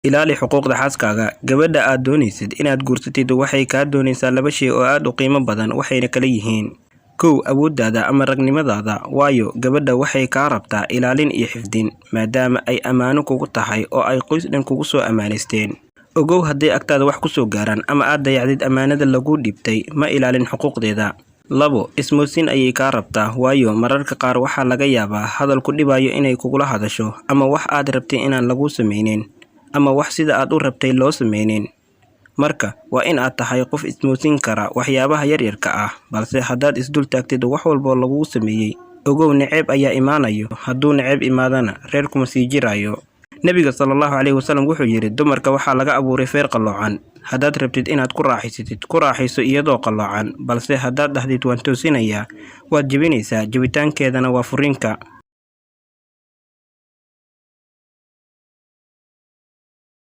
Ilaali xuquuqda xaaskaaga. Gabadha aad doonaysid inaad guursatid waxay kaa doonaysaa laba shay oo aad u qiimo badan, waxayna kala yihiin: 1. Awooddaada ama ragnimadaada, waayo gabadha waxay kaa rabtaa ilaalin iyo xifdin, maadaama ay ammaano kugu tahay oo ay qoys dhan kugu soo ammaanaysteen. Ogow hadday agtaada wax ku soo gaaraan ama aad dayacdid ammaanada laguu dhiibtay, ma ilaalin xuquuqdeeda. 2. Ismoodsiin ayay kaa rabtaa, waayo mararka qaar waxaa laga yaabaa hadal ku dhibayo inay kugula hadasho, ama wax aad rabtay inaan laguu sameynin, ama wax sida aad u rabtay loo sameynin. Marka waa in aad tahay qof ismoodsiin kara waxyaabaha yaryarka ah, balse haddaad isdul taagtid wax walba oo laguu sameeyay, ogow nacayb ayaa imaanayo, hadduu nacayb imaadana reerkuma sii jirayo. Nabiga sallallahu alayhi wasallam wuxuu yidhi, dumarka waxaa laga abuuray feer qalloocan. Haddaad rabtid inaad ku raaxaysatid, ku raaxayso iyadoo qalloocan, balse haddaad dhahdid waan toosinayaa, waad jebinaysaa, jebitaankeedana waa furiinka.